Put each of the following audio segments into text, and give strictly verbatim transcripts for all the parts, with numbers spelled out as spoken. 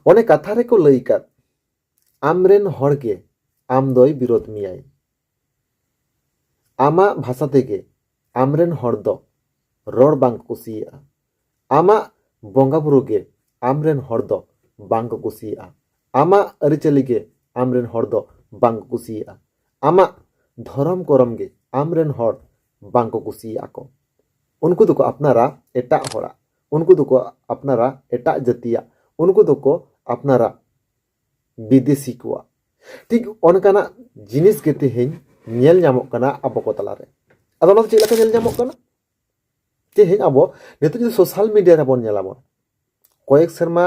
ᱚᱱᱮ ᱠᱟᱛᱷᱟ ᱨᱮᱠᱚ ᱞᱟᱹᱭ ᱟᱠᱟᱫ, ᱟᱢᱨᱮᱱ ᱦᱚᱲ ᱜᱮ ᱟᱢ ᱫᱚᱭ ᱵᱤᱨᱳᱫ ᱢᱮᱭᱟᱭ᱾ ᱟᱢᱟᱜ ᱵᱷᱟᱥᱟ ᱛᱮᱜᱮ ᱟᱢᱨᱮᱱ ᱦᱚᱲ ᱫᱚ ᱨᱚᱲ ᱵᱟᱝ ᱠᱚ ᱠᱩᱥᱤᱭᱟᱜᱼᱟ᱾ ᱟᱢᱟᱜ ᱵᱚᱸᱜᱟ ᱵᱩᱨᱩ ᱜᱮ ᱟᱢᱨᱮᱱ ᱦᱚᱲ ᱫᱚ ᱵᱟᱝ ᱠᱚ ᱠᱩᱥᱤᱭᱟᱜᱼᱟ᱾ ᱟᱢᱟᱜ ᱟᱹᱨᱤᱪᱟᱹᱞᱤ ᱜᱮ ᱟᱢᱨᱮᱱ ᱦᱚᱲ ᱫᱚ ᱵᱟᱝ ᱠᱚ ᱠᱩᱥᱤᱭᱟᱜᱼᱟ᱾ ᱟᱢᱟᱜ ᱫᱷᱚᱨᱚᱢ ᱠᱚᱨᱚᱢ ᱜᱮ ᱟᱢᱨᱮᱱ ᱦᱚᱲ ᱵᱟᱝ ᱠᱚ ᱠᱩᱥᱤᱭᱟᱜᱼᱟ ᱠᱚ᱾ ᱩᱱᱠᱩ ᱫᱚᱠᱚ ᱟᱯᱱᱟᱨᱟ ᱮᱴᱟᱜ ᱦᱚᱲᱟᱜ, ᱩᱱᱠᱩ ᱫᱚᱠᱚ ᱟᱯᱱᱟᱨᱟ ᱮᱴᱟᱜ ᱡᱟᱹᱛᱤᱭᱟᱜ, ᱩᱱᱠᱩ ᱫᱚᱠᱚ ᱟᱯᱱᱟᱨᱟ ᱵᱤᱫᱮᱥᱤ ᱠᱚᱣᱟᱜ᱾ ᱴᱷᱤᱠ ᱚᱱᱠᱟᱱᱟᱜ ᱡᱤᱱᱤᱥ ᱜᱮ ᱛᱮᱦᱮᱧ ᱧᱮᱞ ᱧᱟᱢᱚᱜ ᱠᱟᱱᱟ ᱟᱵᱚ ᱠᱚ ᱛᱟᱞᱟᱨᱮ᱾ ᱟᱫᱚ ᱚᱱᱟ ᱫᱚ ᱪᱮᱫ ᱞᱮᱠᱟ ᱧᱮᱞ ᱧᱟᱢᱚᱜ ᱠᱟᱱᱟ? ᱛᱮᱦᱮᱧ ᱟᱵᱚ ᱱᱤᱛᱚᱜ ᱡᱩᱫᱤ ᱥᱳᱥᱟᱞ ᱢᱤᱰᱤᱭᱟ ᱨᱮᱵᱚᱱ ᱧᱮᱞᱟᱵᱚᱱ, ᱠᱚᱭᱮᱠ ᱥᱮᱨᱢᱟ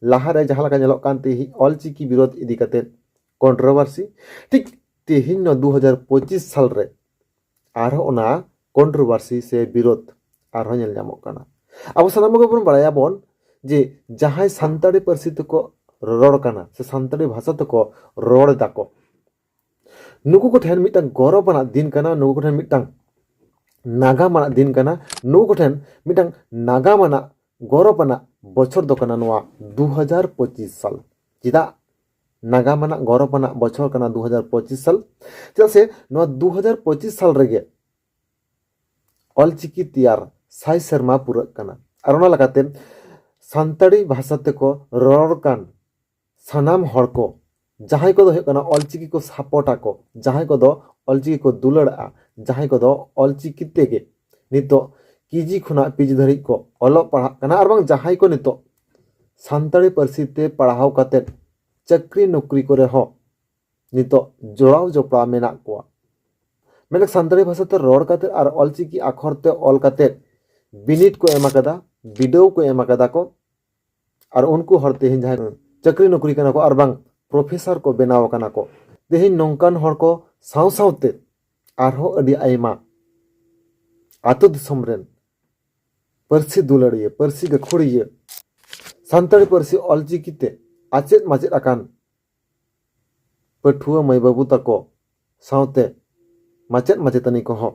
ᱞᱟᱦᱟᱨᱮ ᱡᱟᱦᱟᱸ ᱞᱮᱠᱟ ᱧᱮᱞᱚᱜ ᱠᱟᱱ ᱛᱮᱦᱮᱧ ᱚᱞᱪᱤᱠᱤ ᱵᱤᱨᱳᱫᱷ ᱤᱫᱤ ᱠᱟᱛᱮ ᱠᱚᱱᱴᱨᱳᱵᱷᱟᱨᱥᱤ, ᱴᱷᱤᱠ ᱛᱮᱦᱮᱧ ᱱᱚᱣᱟ ᱫᱩ ᱦᱟᱡᱟᱨ ᱯᱚᱸᱪᱤᱥ ᱥᱟᱞ ᱨᱮ ᱟᱨᱦᱚᱸ ᱚᱱᱟ ᱠᱚᱱᱴᱨᱳᱵᱷᱟᱨᱥᱤ ᱥᱮ ᱵᱤᱨᱳᱫᱷ ᱟᱨᱦᱚᱸ ᱧᱮᱞ ᱧᱟᱢᱚᱜ ᱠᱟᱱᱟ᱾ ᱟᱵᱚ ᱥᱟᱱᱟᱢ ᱠᱚᱜᱮ ᱵᱚᱱ ᱵᱟᱲᱟᱭᱟᱵᱚᱱ ᱡᱮ ᱡᱟᱦᱟᱸᱭ ᱥᱟᱱᱛᱟᱲᱤ ᱯᱟᱹᱨᱥᱤ ᱛᱮᱠᱚ ᱨᱚᱲ ᱠᱟᱱᱟ ᱥᱮ ᱥᱟᱱᱛᱟᱲᱤ ᱵᱷᱟᱥᱟ ᱛᱮᱠᱚ ᱨᱚᱲ ᱮᱫᱟᱠᱚ, ᱱᱩᱠᱩ ᱠᱚᱴᱷᱮᱱ ᱢᱤᱫᱴᱟᱝ ᱜᱚᱨᱚᱵᱽ ᱟᱱᱟᱜ ᱫᱤᱱ ᱠᱟᱱᱟ, ᱱᱩᱠᱩ ᱠᱚᱴᱷᱮᱱ ᱢᱤᱫᱴᱟᱝ ᱱᱟᱜᱟᱢ ᱟᱱᱟᱜ ᱫᱤᱱ ᱠᱟᱱᱟ, ᱱᱩᱠᱩ ᱠᱚᱴᱷᱮᱱ ᱢᱤᱫᱴᱟᱝ ᱱᱟᱜᱟᱢ ᱟᱱᱟᱜ ᱜᱚᱨᱚᱵᱽ ᱟᱱᱟᱜ ᱵᱚᱪᱷᱚᱨ ᱫᱚ ᱠᱟᱱᱟ ᱱᱚᱣᱟ ᱫᱩ ᱦᱟᱡᱟᱨ ᱯᱚᱸᱪᱤᱥ ᱥᱟᱞ᱾ ᱪᱮᱫᱟᱜ ᱱᱟᱜᱟᱢ ᱟᱱᱟᱜ ᱜᱚᱨᱚᱵᱽ ᱟᱱᱟᱜ ᱵᱚᱪᱷᱚᱨ ᱠᱟᱱᱟ ᱫᱩ ᱦᱟᱡᱟᱨ ᱯᱚᱸᱪᱤᱥ ᱥᱟᱞ? ᱪᱮᱫᱟᱜ ᱥᱮ ᱱᱚᱣᱟ ᱫᱩ ᱦᱟᱡᱟᱨ ᱯᱚᱸᱪᱤᱥ ᱥᱟᱞ ᱨᱮᱜᱮ ᱚᱞᱪᱤᱠᱤ ᱛᱮᱭᱟᱨ ᱥᱟᱭ ᱥᱮᱨᱢᱟ ᱯᱩᱨᱟᱹᱜ ᱠᱟᱱᱟ᱾ ᱟᱨ ᱚᱱᱟ ᱞᱮᱠᱟᱛᱮ ᱥᱟᱱᱛᱟᱲᱤ ᱵᱷᱟᱥᱟ ᱛᱮᱠᱚ ᱨᱚᱲ ᱠᱟᱱ ᱥᱟᱱᱟᱢ ᱦᱚᱲ ᱠᱚ, ᱡᱟᱦᱟᱸᱭ ᱠᱚᱫᱚ ᱦᱩᱭᱩᱜ ᱠᱟᱱᱟ ᱚᱞᱪᱤᱠᱤ ᱠᱚ ᱥᱟᱯᱳᱨᱴ ᱟᱠᱚ, ᱡᱟᱦᱟᱸᱭ ᱠᱚᱫᱚ ᱚᱞᱪᱤᱠᱤ ᱠᱚ ᱫᱩᱞᱟᱹᱲᱟᱜᱼᱟ, ᱡᱟᱦᱟᱸᱭ ᱠᱚᱫᱚ ᱚᱞᱪᱤᱠᱤ ᱛᱮᱜᱮ ᱱᱤᱛᱚᱜ ᱠᱮᱡᱤ ᱠᱷᱚᱱᱟᱜ ᱯᱤᱡᱤ ᱫᱷᱟᱹᱨᱤᱡ ᱠᱚ ᱚᱞᱚᱜ ᱯᱟᱲᱦᱟᱜ ᱠᱟᱱᱟ, ᱟᱨ ᱵᱟᱝ ᱡᱟᱦᱟᱸᱭ ᱠᱚ ᱱᱤᱛᱚᱜ ᱥᱟᱱᱛᱟᱲᱤ ᱯᱟᱹᱨᱥᱤ ᱛᱮ ᱯᱟᱲᱦᱟᱣ ᱠᱟᱛᱮᱫ ᱪᱟᱹᱠᱨᱤ ᱱᱚᱠᱨᱤ ᱠᱚᱨᱮ ᱦᱚᱸ ᱱᱤᱛᱚᱜ ᱡᱚᱲᱟᱣ ᱡᱚᱯᱲᱟᱣ ᱢᱮᱱᱟᱜ ᱠᱚᱣᱟ᱾ ᱢᱮᱱᱠᱷᱟᱱ ᱥᱟᱱᱛᱟᱲᱤ ᱵᱷᱟᱥᱟ ᱛᱮ ᱨᱚᱲ ᱠᱟᱛᱮᱫ ᱟᱨ ᱚᱞᱪᱤᱠᱤ ᱟᱠᱷᱚᱨ ᱛᱮ ᱚᱞ ᱠᱟᱛᱮᱫ ᱵᱤᱱᱤᱰ ᱠᱚ ᱮᱢ ᱟᱠᱟᱫᱟ, ᱵᱤᱰᱟᱹᱣ ᱠᱚ ᱮᱢ ᱟᱠᱟᱫᱟ ᱠᱚ, ᱟᱨ ᱩᱱᱠᱩ ᱦᱚᱲ ᱛᱮᱦᱮᱧ ᱡᱟᱦᱟᱸᱭ ᱪᱟᱹᱠᱨᱤ ᱱᱚᱠᱨᱤ ᱠᱟᱱᱟ ᱠᱚ ᱟᱨ ᱵᱟᱝ ᱯᱨᱚᱯᱷᱮᱥᱟᱨ ᱠᱚ ᱵᱮᱱᱟᱣ ᱟᱠᱟᱱᱟ ᱠᱚ, ᱛᱮᱦᱮᱧ ᱱᱚᱝᱠᱟᱱ ᱦᱚᱲ ᱠᱚ ᱥᱟᱶ ᱥᱟᱶᱛᱮ ᱟᱨᱦᱚᱸ ᱟᱹᱰᱤ ᱟᱭᱢᱟ ᱟᱹᱛᱩ ᱫᱤᱥᱚᱢ ᱨᱮᱱ ᱯᱟᱹᱨᱥᱤ ᱫᱩᱞᱟᱹᱲᱤᱭᱟᱹ, ᱯᱟᱹᱨᱥᱤ ᱜᱟᱹᱠᱷᱩᱲᱤᱭᱟᱹ, ᱥᱟᱱᱛᱟᱲᱤ ᱯᱟᱹᱨᱥᱤ ᱚᱞᱪᱤᱠᱤ ᱛᱮ ᱟᱪᱮᱫ ᱢᱟᱪᱮᱫ ᱟᱠᱟᱱ ᱯᱟᱹᱴᱷᱩᱣᱟᱹ ᱢᱟᱹᱭ ᱵᱟᱹᱵᱩ ᱛᱟᱠᱚ ᱥᱟᱶᱛᱮ ᱢᱟᱪᱮᱫ ᱢᱟᱪᱮᱛᱟᱹᱱᱤ ᱠᱚᱦᱚᱸ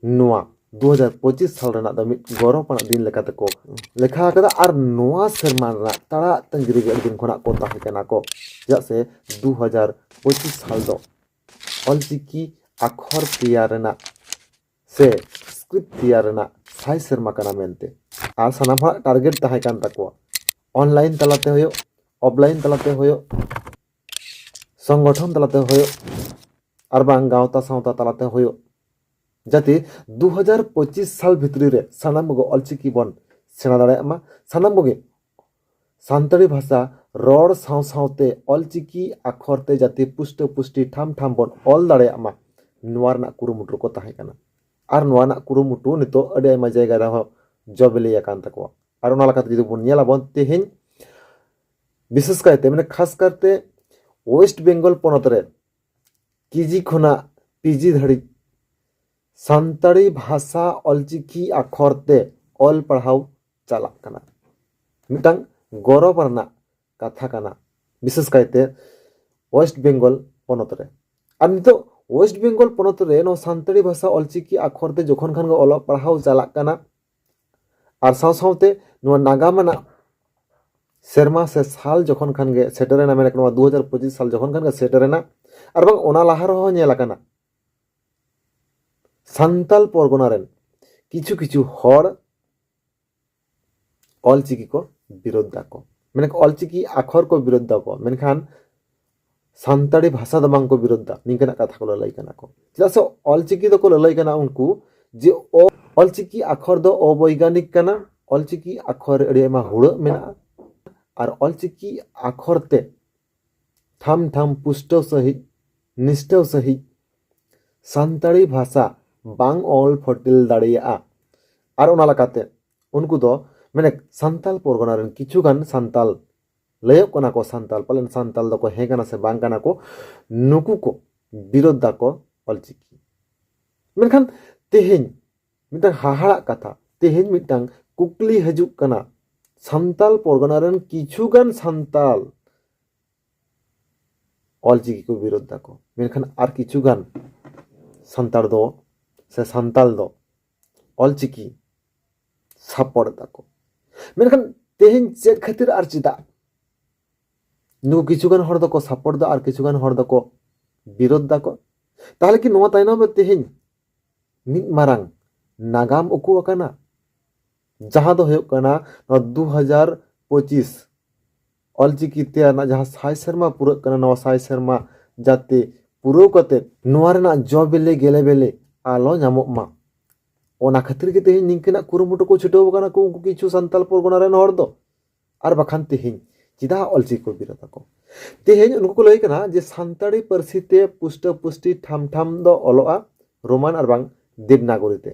ᱱᱚᱣᱟ ᱫᱩ ᱦᱟᱡᱟᱨ ᱯᱚᱸᱪᱤᱥ ᱥᱟᱞ ᱨᱮᱱᱟᱜ ᱫᱚ ᱢᱤᱫ ᱜᱚᱨᱚᱵᱽ ᱟᱱᱟᱜ ᱫᱤᱱ ᱞᱮᱠᱟᱛᱮ ᱠᱚ ᱞᱮᱠᱷᱟ ᱟᱠᱟᱫᱟ᱾ ᱟᱨ ᱱᱚᱣᱟ ᱥᱮᱨᱢᱟ ᱨᱮᱱᱟᱜ ᱛᱟᱲᱟᱜ ᱛᱟᱺᱜᱤ ᱨᱮᱜᱮ ᱟᱹᱰᱤ ᱫᱤᱱ ᱠᱷᱚᱱᱟᱜ ᱠᱚ ᱛᱟᱦᱮᱸ ᱠᱟᱱᱟ ᱠᱚ, ᱪᱮᱫᱟᱜ ᱥᱮ ᱫᱩ ᱦᱟᱡᱟᱨ ᱯᱚᱸᱪᱤᱥ ᱥᱟᱞ ᱫᱚ ᱚᱞᱪᱤᱠᱤ ᱟᱠᱷᱚᱨ ᱛᱮᱭᱟᱨ ᱨᱮᱱᱟᱜ ᱥᱮ ᱥᱠᱨᱤᱯᱴ ᱛᱮᱭᱟᱨ ᱨᱮᱱᱟᱜ ᱥᱟᱭ ᱥᱮᱨᱢᱟ ᱠᱟᱱᱟ ᱢᱮᱱᱛᱮ᱾ ᱟᱨ ᱥᱟᱱᱟᱢ ᱦᱚᱲᱟᱜ ᱴᱟᱨᱜᱮᱴ ᱛᱟᱦᱮᱸ ᱠᱟᱱ ᱛᱟᱠᱚᱣᱟ, ᱚᱱᱞᱟᱭᱤᱱ ᱛᱟᱞᱟᱛᱮ ᱦᱩᱭᱩᱜ, ᱚᱯᱷᱞᱟᱭᱤᱱ ᱛᱟᱞᱟᱛᱮ ᱦᱩᱭᱩᱜ, ᱥᱚᱝᱜᱚᱴᱷᱚᱱ ᱛᱟᱞᱟᱛᱮ ᱦᱩᱭᱩᱜ, ᱟᱨ ᱵᱟᱝ ᱜᱟᱶᱛᱟ ᱥᱟᱶᱛᱟ ᱛᱟᱞᱟᱛᱮ ᱦᱩᱭᱩᱜ, ᱡᱟᱛᱮ ᱫᱩ ᱦᱟᱡᱟᱨ ᱯᱚᱸᱪᱤᱥ ᱥᱟᱞ ᱵᱷᱤᱛᱨᱤ ᱨᱮ ᱥᱟᱱᱟᱢ ᱠᱚᱜᱮ ᱚᱞᱪᱤᱠᱤ ᱵᱚᱱ ᱥᱮᱬᱟ ᱫᱟᱲᱮᱭᱟᱜ ᱢᱟ, ᱥᱟᱱᱟᱢ ᱠᱚᱜᱮ ᱥᱟᱱᱛᱟᱲᱤ ᱵᱷᱟᱥᱟ ᱨᱚᱲ ᱥᱟᱶ ᱥᱟᱶᱛᱮ ᱚᱞᱪᱤᱠᱤ ᱟᱠᱷᱚᱨ ᱛᱮ ᱡᱟᱛᱮ ᱯᱩᱥᱴᱟᱹ ᱯᱩᱥᱴᱤ ᱴᱷᱟᱢ ᱴᱷᱟᱢ ᱵᱚᱱ ᱚᱞ ᱫᱟᱲᱮᱭᱟᱜ ᱢᱟ, ᱱᱚᱣᱟ ᱨᱮᱱᱟᱜ ᱠᱩᱨᱩᱢᱩᱴᱩ ᱨᱮᱠᱚ ᱛᱟᱦᱮᱸ ᱠᱟᱱᱟ᱾ ᱟᱨ ᱱᱚᱣᱟ ᱨᱮᱱᱟᱜ ᱠᱩᱨᱩᱢᱩᱴᱩ ᱱᱤᱛᱚᱜ ᱟᱹᱰᱤ ᱟᱭᱢᱟ ᱡᱟᱭᱜᱟ ᱨᱮᱦᱚᱸ ᱡᱚ ᱵᱤᱞᱤ ᱟᱠᱟᱱ ᱛᱟᱠᱚᱣᱟ᱾ ᱟᱨ ᱚᱱᱟ ᱞᱮᱠᱟᱛᱮ ᱡᱩᱫᱤ ᱵᱚᱱ ᱧᱮᱞᱟᱵᱚᱱ, ᱛᱮᱦᱮᱧ ᱵᱤᱥᱮᱥ ᱠᱟᱭᱛᱮ, ᱢᱟᱱᱮ, ᱠᱷᱟᱥ ᱠᱟᱨᱛᱮ ᱳᱭᱮᱥᱴ ᱵᱮᱝᱜᱚᱞ ᱯᱚᱱᱚᱛ ᱨᱮ ᱠᱮᱡᱤ ᱠᱷᱚᱱᱟᱜ ᱯᱤᱡᱤ ᱫᱷᱟᱹᱨᱤᱡ ᱥᱟᱱᱛᱟᱲᱤ ᱵᱷᱟᱥᱟ ᱚᱞᱪᱤᱠᱤ ᱟᱠᱷᱚᱨ ᱛᱮ ᱚᱞ ᱯᱟᱲᱦᱟᱣ ᱪᱟᱞᱟᱜ ᱠᱟᱱᱟ᱾ ᱢᱤᱫᱴᱟᱝ ᱜᱚᱨᱚᱵᱽ ᱨᱮᱱᱟᱜ ᱠᱟᱛᱷᱟ ᱠᱟᱱᱟ, ᱵᱤᱥᱮᱥ ᱠᱟᱭᱛᱮ ᱳᱭᱮᱥᱴ ᱵᱮᱝᱜᱚᱞ ᱯᱚᱱᱚᱛ ᱨᱮ᱾ ᱟᱨ ᱱᱤᱛᱚᱜ ᱳᱭᱮᱥᱴ ᱵᱮᱝᱜᱚᱞ ᱯᱚᱱᱚᱛ ᱨᱮ ᱱᱚᱣᱟ ᱥᱟᱱᱛᱟᱲᱤ ᱵᱷᱟᱥᱟ ᱚᱞᱪᱤᱠᱤ ᱟᱠᱷᱚᱨ ᱛᱮ ᱡᱚᱠᱷᱚᱱ ᱠᱷᱟᱱ ᱜᱮ ᱚᱞᱚᱜ ᱯᱟᱲᱦᱟᱣ ᱪᱟᱞᱟᱜ ᱠᱟᱱᱟ, ᱟᱨ ᱥᱟᱶ ᱥᱟᱶᱛᱮ ᱱᱚᱣᱟ ᱱᱟᱜᱟᱢ ᱟᱱᱟᱜ ᱥᱮᱨᱢᱟ ᱥᱮ ᱥᱟᱞ ᱡᱚᱠᱷᱚᱱ ᱠᱷᱟᱱ ᱜᱮ ᱥᱮᱴᱮᱨᱮᱱᱟ, ᱢᱮᱱᱮᱠ ᱱᱚᱣᱟ ᱫᱩ ᱦᱟᱡᱟᱨ ᱯᱚᱸᱪᱤᱥ ᱥᱟᱞ ᱡᱚᱠᱷᱚᱱ ᱠᱷᱟᱱ ᱜᱮ ᱥᱮᱴᱮᱨᱮᱱᱟ, ᱟᱨ ᱵᱟᱝ ᱚᱱᱟ ᱞᱟᱦᱟ ᱨᱮᱦᱚᱸ ᱧᱮᱞ ᱟᱠᱟᱱᱟ, ᱥᱟᱱᱛᱟᱞ ᱯᱚᱨᱜᱚᱱᱟ ᱨᱮᱱ ᱠᱤᱪᱷᱩ ᱠᱤᱪᱷᱩ ᱦᱚᱲ ᱚᱞᱪᱤᱠᱤ ᱠᱚ ᱵᱤᱨᱳᱫᱷ ᱫᱟᱠᱚ, ᱢᱮᱱᱮᱠ ᱚᱞᱪᱤᱠᱤ ᱟᱠᱷᱚᱨ ᱠᱚ ᱵᱤᱨᱳᱫᱷ ᱫᱟᱠᱚ, ᱢᱮᱱᱠᱷᱟᱱ ᱥᱟᱱᱛᱟᱲᱤ ᱵᱷᱟᱥᱟ ᱫᱚ ᱵᱟᱝ ᱠᱚ ᱵᱤᱨᱳᱫᱷ ᱫᱟ, ᱱᱤᱝᱠᱟᱹᱱᱟᱜ ᱠᱟᱛᱷᱟ ᱠᱚ ᱞᱟᱹᱞᱟᱹᱭ ᱠᱟᱱᱟ ᱠᱚ᱾ ᱪᱮᱫᱟᱜ ᱥᱮ ᱚᱞᱪᱤᱠᱤ ᱫᱚᱠᱚ ᱞᱟᱹᱞᱟᱹᱭ ᱠᱟᱱᱟ ᱩᱱᱠᱩ ᱡᱮ ᱚ-, ᱚᱞᱪᱤᱠᱤ ᱟᱠᱷᱚᱨ ᱫᱚ ᱚᱵᱳᱭᱜᱟᱱᱤᱠ ᱠᱟᱱᱟ, ᱚᱞᱪᱤᱠᱤ ᱟᱠᱷᱚᱨ ᱨᱮ ᱟᱹᱰᱤ ᱟᱭᱢᱟ ᱦᱩᱲᱟᱹᱜ ᱢᱮᱱᱟᱜᱼᱟ, ᱟᱨ ᱚᱞᱪᱤᱠᱤ ᱟᱠᱷᱚᱨ ᱛᱮ ᱴᱷᱟᱢ ᱴᱷᱟᱢ ᱯᱩᱥᱴᱟᱹᱣ ᱥᱟᱺᱦᱤᱡ, ᱱᱤᱥᱴᱟᱹᱣ ᱥᱟᱺᱦᱤᱡ ᱥᱟᱱᱛᱟᱲᱤ ᱵᱷᱟᱥᱟ ᱵᱟᱝ ᱚᱞ ᱯᱷᱚᱴᱤᱞ ᱫᱟᱲᱮᱭᱟᱜᱼᱟ᱾ ᱟᱨ ᱚᱱᱟ ᱞᱮᱠᱟᱛᱮ ᱩᱱᱠᱩ ᱫᱚ, ᱢᱟᱱᱮ, ᱥᱟᱱᱛᱟᱞ ᱯᱚᱨᱜᱚᱱᱟ ᱨᱮᱱ ᱠᱤᱪᱷᱩ ᱜᱟᱱ ᱥᱟᱱᱛᱟᱞ ᱞᱟᱹᱭᱚᱜ ᱠᱟᱱᱟ ᱠᱚ ᱥᱟᱱᱛᱟᱞ, ᱯᱟᱞᱮᱱ ᱥᱟᱱᱛᱟᱞ ᱫᱚᱠᱚ ᱦᱮᱸ ᱠᱟᱱᱟ ᱥᱮ ᱵᱟᱝ ᱠᱟᱱᱟ ᱠᱚ, ᱱᱩᱠᱩ ᱠᱚ ᱵᱤᱨᱳᱫᱷ ᱫᱟᱠᱚ ᱚᱞᱪᱤᱠᱤ᱾ ᱢᱮᱱᱠᱷᱟᱱ ᱛᱮᱦᱮᱧ ᱢᱤᱫᱴᱟᱝ ᱦᱟᱦᱟᱲᱟᱜ ᱠᱟᱛᱷᱟ, ᱛᱮᱦᱮᱧ ᱢᱤᱫᱴᱟᱝ ᱠᱩᱠᱞᱤ ᱦᱤᱡᱩᱜ ᱠᱟᱱᱟ, ᱥᱟᱱᱛᱟᱞ ᱯᱚᱨᱜᱚᱱᱟ ᱨᱮᱱ ᱠᱤᱪᱷᱩ ᱜᱟᱱ ᱥᱟᱱᱛᱟᱞ ᱚᱞᱪᱤᱠᱤ ᱠᱚ ᱵᱤᱨᱳᱫᱷ ᱫᱟᱠᱚ, ᱢᱮᱱᱠᱷᱟᱱ ᱟᱨ ᱠᱤᱪᱷᱩ ᱜᱟᱱ ᱥᱟᱱᱛᱟᱲ ᱫᱚ, ᱥᱮ ᱥᱟᱱᱛᱟᱞ ᱫᱚ ᱚᱞᱪᱤᱠᱤ support ᱫᱟᱠᱚ᱾ ᱢᱮᱱᱠᱷᱟᱱ ᱛᱮᱦᱮᱧ ᱪᱮᱫ ᱠᱷᱟᱹᱛᱤᱨ ᱟᱨ ᱪᱮᱫᱟᱜ ᱱᱩᱠᱩ ᱠᱤᱪᱷᱩᱜᱟᱱ ᱦᱚᱲ ᱫᱚᱠᱚ support ᱫᱟ ᱟᱨ ᱠᱤᱪᱷᱩᱜᱟᱱ ᱦᱚᱲ ᱫᱚᱠᱚ ᱵᱤᱨᱳᱫᱷ ᱫᱟᱠᱚ? ᱛᱟᱦᱚᱞᱮ ᱠᱤ ᱱᱚᱣᱟ ᱛᱟᱭᱱᱚᱢ ᱨᱮ ᱛᱮᱦᱮᱧ ᱢᱤᱫ ᱢᱟᱨᱟᱝ ᱱᱟᱜᱟᱢ ᱩᱠᱩ ᱟᱠᱟᱱᱟ, ᱡᱟᱦᱟᱸ ᱫᱚ ᱦᱩᱭᱩᱜ ᱠᱟᱱᱟ ᱱᱚᱣᱟ ᱫᱩ ᱦᱟᱡᱟᱨ ᱯᱚᱸᱪᱤᱥ ᱚᱞᱪᱤᱠᱤ ᱛᱮᱭᱟᱨ ᱨᱮᱱᱟᱜ ᱡᱟᱦᱟᱸ ᱥᱟᱭ ᱥᱮᱨᱢᱟ ᱯᱩᱨᱟᱹᱜ ᱠᱟᱱᱟ, ᱱᱚᱣᱟ ᱥᱟᱭ ᱥᱮᱨᱢᱟ ᱡᱟᱛᱮ ᱯᱩᱨᱟᱹᱣ ᱠᱟᱛᱮ ᱱᱚᱣᱟ ᱨᱮᱱᱟᱜ ᱡᱚ ᱵᱮᱞᱮ ᱜᱮᱞᱮ ᱵᱮᱞᱮ ᱟᱞᱚ ᱧᱟᱢᱚᱜ ᱢᱟ, ᱚᱱᱟ ᱠᱷᱟᱹᱛᱤᱨ ᱜᱮ ᱛᱮᱦᱮᱧ ᱱᱤᱝᱠᱟᱹᱱᱟᱜ ᱠᱩᱨᱩᱢᱩᱴᱩ ᱠᱚ ᱪᱷᱩᱴᱟᱹᱣ ᱟᱠᱟᱱᱟ ᱠᱚ ᱩᱱᱠᱩ ᱠᱤᱪᱷᱩ ᱥᱟᱱᱛᱟᱞ ᱯᱚᱨᱜᱚᱱᱟ ᱨᱮᱱ ᱦᱚᱲ ᱫᱚ᱾ ᱟᱨ ᱵᱟᱠᱷᱟᱱ ᱛᱮᱦᱮᱧ ᱪᱮᱫᱟᱜ ᱚᱞᱪᱤᱠᱤ ᱠᱚ ᱵᱤᱨᱳᱫᱷ ᱟᱠᱚ? ᱛᱮᱦᱮᱧ ᱩᱱᱠᱩ ᱠᱚ ᱞᱟᱹᱭ ᱠᱟᱱᱟ ᱡᱮ ᱥᱟᱱᱛᱟᱲᱤ ᱯᱟᱹᱨᱥᱤ ᱛᱮ ᱯᱩᱥᱴᱟᱹ ᱯᱩᱥᱴᱤ ᱴᱷᱟᱢ ᱴᱷᱟᱢ ᱫᱚ ᱚᱞᱚᱜᱼᱟ ᱨᱳᱢᱟᱱ ᱟᱨ ᱵᱟᱝ ᱫᱮᱵᱽᱱᱟᱜᱚᱨᱤ ᱛᱮ᱾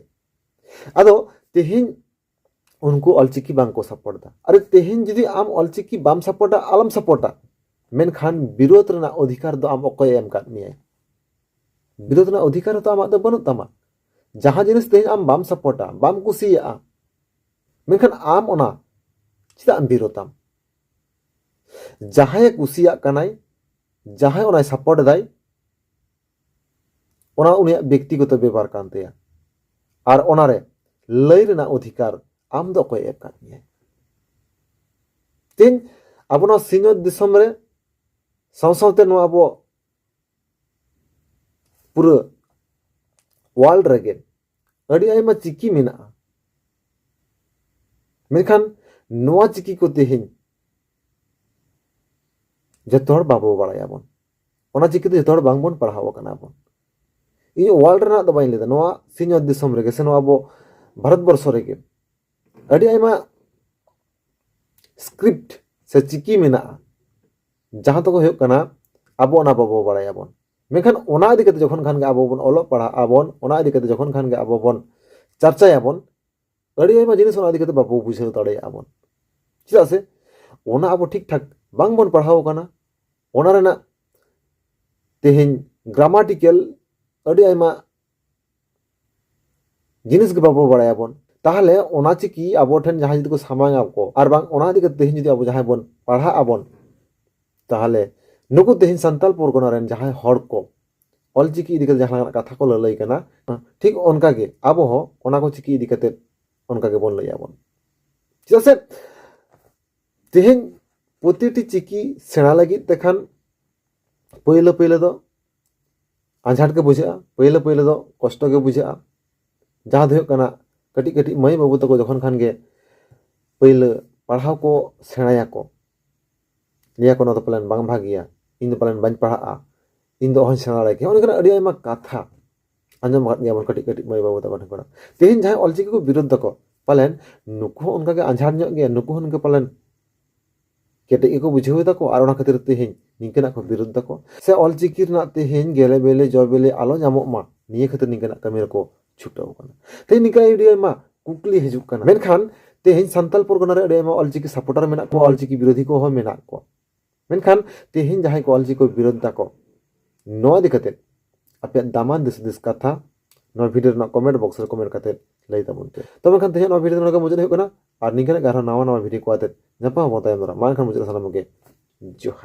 ᱟᱫᱚ ᱛᱮᱦᱮᱧ ᱩᱱᱠᱩ ᱚᱞᱪᱤᱠᱤ ᱵᱟᱝ ᱠᱚ support ᱫᱟ᱾ ᱟᱨᱮ, ᱛᱮᱦᱮᱧ ᱡᱩᱫᱤ ᱟᱢ ᱚᱞᱪᱤᱠᱤ ᱵᱟᱢ supportᱟ, ᱟᱞᱚᱢ supportᱟ, ᱢᱮᱱᱠᱷᱟᱱ ᱵᱤᱨᱳᱫᱷ ᱨᱮᱱᱟᱜ ᱚᱫᱷᱤᱠᱟᱨ ᱫᱚ ᱟᱢ ᱚᱠᱚᱭᱮ ᱮᱢ ᱠᱟᱫ ᱢᱮᱭᱟᱭ? ᱵᱤᱨᱳᱫᱷ ᱨᱮᱱᱟᱜ ᱚᱫᱷᱤᱠᱟᱨ ᱦᱚᱸᱛᱚ ᱟᱢᱟᱜ ᱫᱚ ᱵᱟᱹᱱᱩᱜ ᱛᱟᱢᱟ᱾ ᱡᱟᱦᱟᱸ ᱡᱤᱱᱤᱥ ᱛᱮᱦᱮᱧ ᱟᱢ ᱵᱟᱢ supportᱟ, ᱵᱟᱢ ᱠᱩᱥᱤᱭᱟᱜᱼᱟ, ᱢᱮᱱᱠᱷᱟᱱ ᱟᱢ ᱚᱱᱟ ᱪᱮᱫᱟᱜ ᱮᱢ ᱵᱤᱨᱳᱫᱷᱟᱢ? ᱡᱟᱦᱟᱸᱭᱮ ᱠᱩᱥᱤᱭᱟᱜ ᱠᱟᱱᱟᱭ, ᱡᱟᱦᱟᱸᱭ ᱚᱱᱟᱭ support ᱫᱟᱭ, ᱚᱱᱟ ᱩᱱᱤᱭᱟᱜ ᱵᱮᱠᱛᱤᱜᱚᱛᱚ ᱵᱮᱯᱟᱨ ᱠᱟᱱ ᱛᱟᱭᱟ᱾ ᱟᱨ ᱚᱱᱟᱨᱮ ᱞᱟᱹᱭ ᱨᱮᱱᱟᱜ ᱚᱫᱷᱤᱠᱟᱨ ᱟᱢ ᱫᱚ ᱚᱠᱚᱭ ᱮᱢ ᱠᱟᱫ ᱢᱮᱭᱟ? ᱛᱮᱦᱮᱧ ᱟᱵᱚ ᱱᱚᱣᱟ ᱥᱤᱧᱚᱛ ᱫᱤᱥᱚᱢ ᱨᱮ ᱥᱟᱶ ᱥᱟᱶᱛᱮ ᱱᱚᱣᱟ ᱟᱵᱚ ᱯᱩᱨᱟᱹ world ᱨᱮᱜᱮ ᱟᱹᱰᱤ ᱟᱭᱢᱟ ᱪᱤᱠᱤ ᱢᱮᱱᱟᱜᱼᱟ, ᱢᱮᱱᱠᱷᱟᱱ ᱱᱚᱣᱟ ᱪᱤᱠᱤ ᱠᱚ ᱛᱮᱦᱮᱧ ᱡᱚᱛᱚ ᱦᱚᱲ ᱵᱟᱵᱚ ᱵᱟᱲᱟᱭᱟᱵᱚᱱ᱾ ᱚᱱᱟ ᱪᱤᱠᱤ ᱫᱚ ᱡᱚᱛᱚ ᱦᱚᱲ ᱵᱟᱝᱵᱚᱱ ᱯᱟᱲᱦᱟᱣ ᱟᱠᱟᱱᱟ ᱵᱚᱱ᱾ ᱤᱧ world ᱨᱮᱱᱟᱜ ᱫᱚ ᱵᱟᱹᱧ ᱞᱟᱹᱭᱫᱟ, ᱱᱚᱣᱟ ᱥᱤᱧᱚᱛ ᱫᱤᱥᱚᱢ ᱨᱮᱜᱮ ᱥᱮ ᱱᱚᱣᱟ ᱟᱵᱚ ᱵᱷᱟᱨᱚᱛ ᱵᱚᱨᱥᱚ ᱨᱮᱜᱮ ᱟᱹᱰᱤ ᱟᱭᱢᱟ script ᱥᱮ ᱪᱤᱠᱤ ᱢᱮᱱᱟᱜᱼᱟ, ᱡᱟᱦᱟᱸ ᱫᱚᱠᱚ ᱦᱩᱭᱩᱜ ᱠᱟᱱᱟ ᱟᱵᱚ ᱚᱱᱟ ᱵᱟᱵᱚ ᱵᱟᱲᱟᱭᱟᱵᱚᱱ᱾ ᱢᱮᱱᱠᱷᱟᱱ ᱚᱱᱟ ᱤᱫᱤ ᱠᱟᱛᱮ ᱡᱚᱠᱷᱚᱱ ᱠᱷᱟᱱ ᱜᱮ ᱟᱵᱚ ᱵᱚᱱ ᱚᱞᱚᱜ ᱯᱟᱲᱦᱟᱜ ᱟᱵᱚᱱ, ᱚᱱᱟ ᱤᱫᱤ ᱠᱟᱛᱮ ᱡᱚᱠᱷᱚᱱ ᱠᱷᱟᱱ ᱜᱮ ᱟᱵᱚ ᱵᱚᱱ ᱪᱟᱨᱪᱟᱭᱟᱵᱚᱱ, ᱟᱹᱰᱤ ᱟᱭᱢᱟ ᱡᱤᱱᱤᱥ ᱚᱱᱟ ᱤᱫᱤ ᱠᱟᱛᱮ ᱵᱟᱵᱚ ᱵᱩᱡᱷᱟᱹᱣ ᱫᱟᱲᱮᱭᱟᱜᱼᱟ ᱵᱚᱱ᱾ ᱪᱮᱫᱟᱜ ᱥᱮ ᱚᱱᱟ ᱟᱵᱚ ᱴᱷᱤᱠ ᱴᱷᱟᱠ ᱵᱟᱝᱵᱚᱱ ᱯᱟᱲᱦᱟᱣ ᱟᱠᱟᱱᱟ᱾ ᱚᱱᱟ ᱨᱮᱱᱟᱜ ᱛᱮᱦᱮᱧ grammatical ᱟᱹᱰᱤ ᱟᱭᱢᱟ ᱡᱤᱱᱤᱥ ᱜᱮ ᱵᱟᱵᱚ ᱵᱟᱲᱟᱭᱟᱵᱚᱱ᱾ ᱛᱟᱦᱚᱞᱮ ᱚᱱᱟ ᱪᱤᱠᱤ ᱟᱵᱚ ᱴᱷᱮᱱ ᱡᱟᱦᱟᱸᱭ ᱡᱩᱫᱤ ᱠᱚ ᱥᱟᱢᱟᱝ ᱟᱠᱚ, ᱟᱨ ᱵᱟᱝ ᱚᱱᱟ ᱤᱫᱤ ᱠᱟᱛᱮ ᱛᱮᱦᱮᱧ ᱡᱩᱫᱤ ᱟᱵᱚ ᱡᱟᱦᱟᱸᱭ ᱵᱚᱱ ᱯᱟᱲᱦᱟᱜ ᱟᱵᱚᱱ, ᱛᱟᱦᱚᱞᱮ ᱱᱩᱠᱩ ᱛᱮᱦᱮᱧ ᱥᱟᱱᱛᱟᱞ ᱯᱚᱨᱜᱚᱱᱟ ᱨᱮᱱ ᱡᱟᱦᱟᱸᱭ ᱦᱚᱲ ᱠᱚ ᱚᱞᱪᱤᱠᱤ ᱤᱫᱤ ᱠᱟᱛᱮ ᱡᱟᱦᱟᱸ ᱞᱮᱠᱟᱱᱟᱜ ᱠᱟᱛᱷᱟ ᱠᱚ ᱞᱟᱹᱞᱟᱹᱭ ᱠᱟᱱᱟ, ᱴᱷᱤᱠ ᱚᱱᱠᱟ ᱜᱮ ᱟᱵᱚ ᱦᱚᱸ ᱚᱱᱟ ᱠᱚ ᱪᱤᱠᱤ ᱤᱫᱤ ᱠᱟᱛᱮ ᱚᱱᱠᱟ ᱜᱮᱵᱚᱱ ᱞᱟᱹᱭ ᱟᱵᱚᱱ᱾ ᱪᱮᱫᱟᱜ ᱥᱮ ᱛᱮᱦᱮᱧ ᱯᱨᱚᱛᱤᱴᱤ ᱪᱤᱠᱤ ᱥᱮᱬᱟ ᱞᱟᱹᱜᱤᱫ ᱛᱮᱠᱷᱟᱱ ᱯᱳᱭᱞᱳ ᱯᱳᱭᱞᱳ ᱫᱚ ᱟᱸᱡᱷᱟᱴ ᱜᱮ ᱵᱩᱡᱷᱟᱹᱜᱼᱟ, ᱯᱳᱭᱞᱳ ᱯᱳᱭᱞᱳ ᱫᱚ ᱠᱚᱥᱴᱚ ᱜᱮ ᱵᱩᱡᱷᱟᱹᱜᱼᱟ᱾ ᱡᱟᱦᱟᱸ ᱫᱚ ᱦᱩᱭᱩᱜ ᱠᱟᱱᱟ, ᱠᱟᱹᱴᱤᱡ ᱠᱟᱹᱴᱤᱡ ᱢᱟᱹᱭ ᱵᱟᱹᱵᱩ ᱛᱟᱠᱚ ᱡᱚᱠᱷᱚᱱ ᱠᱷᱟᱱ ᱜᱮ ᱯᱳᱭᱞᱳ ᱯᱟᱲᱦᱟᱣ ᱠᱚ ᱥᱮᱬᱟᱭᱟᱠᱚ, ᱞᱟᱹᱭᱟᱠᱚ, "ᱱᱚᱣᱟ ᱫᱚ ᱯᱟᱞᱮᱱ ᱵᱟᱝ ᱵᱷᱟᱜᱮᱭᱟ, ᱤᱧ ᱫᱚ ᱯᱟᱞᱮᱱ ᱵᱟᱹᱧ ᱯᱟᱲᱦᱟᱜᱼᱟ, ᱤᱧ ᱫᱚ ᱚᱦᱚᱧ ᱥᱮᱬᱟ ᱫᱟᱲᱮ ᱠᱮᱭᱟ", ᱚᱱᱠᱟᱱᱟᱜ ᱟᱹᱰᱤ ᱟᱭᱢᱟ ᱠᱟᱛᱷᱟ ᱟᱸᱡᱚᱢ ᱟᱠᱟᱫ ᱜᱮᱭᱟ ᱵᱚᱱ ᱠᱟᱹᱴᱤᱡ ᱠᱟᱹᱴᱤᱡ ᱢᱟᱹᱭ ᱵᱟᱹᱵᱩ ᱛᱟᱠᱚ ᱴᱷᱮᱱ ᱠᱷᱚᱱᱟᱜ᱾ ᱛᱮᱦᱮᱧ ᱡᱟᱦᱟᱸᱭ ᱚᱞᱪᱤᱠᱤ ᱠᱚ ᱵᱤᱨᱳᱫ ᱫᱟᱠᱚ, ᱯᱟᱞᱮᱱ ᱱᱩᱠᱩ ᱦᱚᱸ ᱚᱱᱠᱟᱜᱮ ᱟᱸᱡᱷᱟᱴ ᱧᱚᱜ ᱜᱮᱭᱟ, ᱱᱩᱠᱩ ᱦᱚᱸ ᱱᱚᱝᱠᱟ ᱯᱟᱞᱮᱱ ᱠᱮᱴᱮᱡ ᱜᱮᱠᱚ ᱵᱩᱡᱷᱟᱹᱣ ᱫᱟᱠᱚ ᱟᱨ ᱚᱱᱟ ᱠᱷᱟᱹᱛᱤᱨ ᱛᱮᱦᱮᱧ ᱱᱤᱝᱠᱟᱹᱱᱟᱜ ᱠᱚ ᱵᱤᱨᱳᱫ ᱫᱟᱠᱚ, ᱥᱮ ᱚᱞᱪᱤᱠᱤ ᱨᱮᱱᱟᱜ ᱛᱮᱦᱮᱧ ᱜᱮᱞᱮ ᱵᱮᱞᱮ ᱡᱚ ᱵᱮᱞᱮ ᱟᱞᱚ ᱧᱟᱢᱚᱜ ᱢᱟ, ᱱᱤᱭᱟᱹ ᱠᱷᱟᱹᱛᱤᱨ ᱱᱤᱝᱠᱟᱹᱱᱟᱜ ᱠᱟᱹᱢᱤ ᱨᱮᱠᱚ ᱪᱷᱩᱴᱟᱹᱣ ᱠᱟᱱᱟ᱾ ᱛᱮᱦᱮᱧ ᱱᱤᱝᱠᱟᱹ ᱟᱹᱰᱤ ᱟᱭᱢᱟ ᱠᱩᱠᱞᱤ ᱦᱤᱡᱩᱜ ᱠᱟᱱᱟ᱾ ᱢᱮᱱᱠᱷᱟᱱ ᱛᱮᱦᱮᱧ ᱥᱟᱱᱛᱟᱞ ᱯᱚᱨᱜᱚᱱᱟ ᱨᱮ ᱟᱹᱰᱤ ᱟᱭᱢᱟ ᱚᱞᱪᱤᱠᱤ ᱥᱟᱯᱳᱨᱴᱟᱨ ᱢᱮᱱᱟᱜ ᱠᱚᱣᱟ, ᱚᱞᱪᱤᱠᱤ ᱵᱤᱨᱳᱫᱷᱤ ᱠᱚᱦᱚᱸ ᱢᱮᱱᱟᱜ ᱠᱚᱣᱟ᱾ ᱢᱮᱱᱠᱷᱟᱱ ᱛᱮᱦᱮᱧ ᱡᱟᱦᱟᱸᱭ ᱠᱚ ᱚᱞᱪᱤᱠᱤ ᱠᱚ ᱵᱤᱨᱳᱫ ᱫᱟᱠᱚ, ᱱᱚᱣᱟ ᱤᱫᱤ ᱠᱟᱛᱮ ᱟᱯᱮᱭᱟᱜ ᱫᱟᱢᱟᱱ ᱫᱤᱥ ᱦᱩᱫᱤᱥ ᱠᱟᱛᱷᱟ ᱱᱚᱣᱟ ᱵᱷᱤᱰᱤᱭᱳ ᱨᱮᱱᱟᱜ ᱠᱚᱢᱮᱱᱴ ᱵᱚᱠᱥ ᱨᱮ ᱠᱚᱢᱮᱱᱴ ᱠᱟᱛᱮ ᱞᱟᱹᱭ ᱛᱟᱵᱚᱱ ᱯᱮ᱾ ᱛᱚᱵᱮ ᱠᱷᱟᱱ ᱛᱮᱦᱮᱧ ᱱᱚᱣᱟ ᱵᱷᱤᱰᱤᱭᱳ ᱫᱚ ᱱᱚᱰᱮ ᱜᱮ ᱢᱩᱪᱟᱹᱫ ᱦᱩᱭᱩᱜ ᱠᱟᱱᱟ, ᱟᱨ ᱱᱤᱝᱠᱟᱹᱱᱟᱜ ᱜᱮ ᱟᱨᱦᱚᱸ ᱱᱟᱣᱟ ᱱᱟᱣᱟ ᱵᱷᱤᱰᱤᱭᱳ ᱠᱚ ᱟᱛᱮ ᱧᱟᱯᱟᱢ ᱟᱵᱚᱱ ᱛᱟᱭᱚᱢ ᱫᱟᱨᱟᱢ᱾ ᱢᱟ ᱮᱱᱠᱷᱟᱱ ᱢᱩᱪᱟᱹᱫ ᱥᱟᱱᱟᱢ ᱠᱚᱜᱮ ᱡᱚᱦᱟᱨ᱾